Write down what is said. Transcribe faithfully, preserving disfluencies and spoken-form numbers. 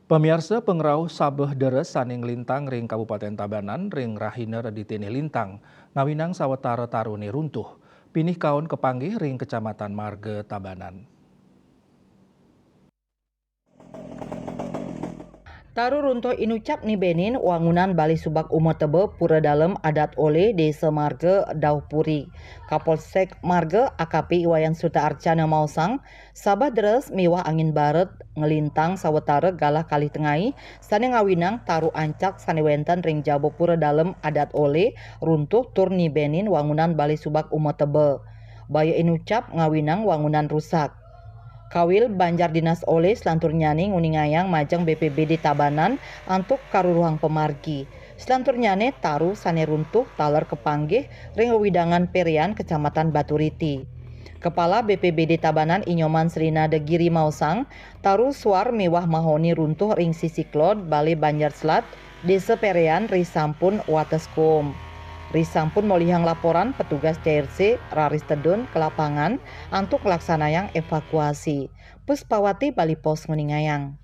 Pamiarsa, pangrauh sabeh deres sané nglintang ring Kabupatén Tabanan ring rahina Reditene lintang, ngawinang sawatara tarune runtuh. Pinih kaon kapanggih ring Kecamatan Marga Tabanan. Taru runtuh inucap nibenin wangunan Balé Subak Uma Teba Pura Dalem Adat Olé, Désa Marga, Dauh Puri. Kapolsek Marga, A K P Iwayan Suta Arcana maosang, sabeh deres miwah angin baret nglintang sawatara galah kalih tengai sané ngawinang taru ancak sané wénten ring jaba Pura Dalem Adat Olé runtuh tur nibenin wangunan Balé Subak Uma Teba. Baya inucap ngawinang wangunan rusak. Kawil Banjar Dinas Olé selanturnyané nguningayang majeng B P B D Tabanan antuk karuruhang pamargi. Selanturnyané taru sané runtuh taler kapanggih ring wewidangan Perean, Kecamatan Baturiti. Kepala B P B D Tabanan, I Nyoman Srinada Giri maosang, taru suar miwah mahoni runtuh ring sisi klod Balé Banjar Selat, Désa Perean, risampun wates kuum. Risampun molihang laporan, petugas C R C raris tedun ka lapangan antuk nglaksanayang evakuasi. Puspawati, Bali Post, nguningayang.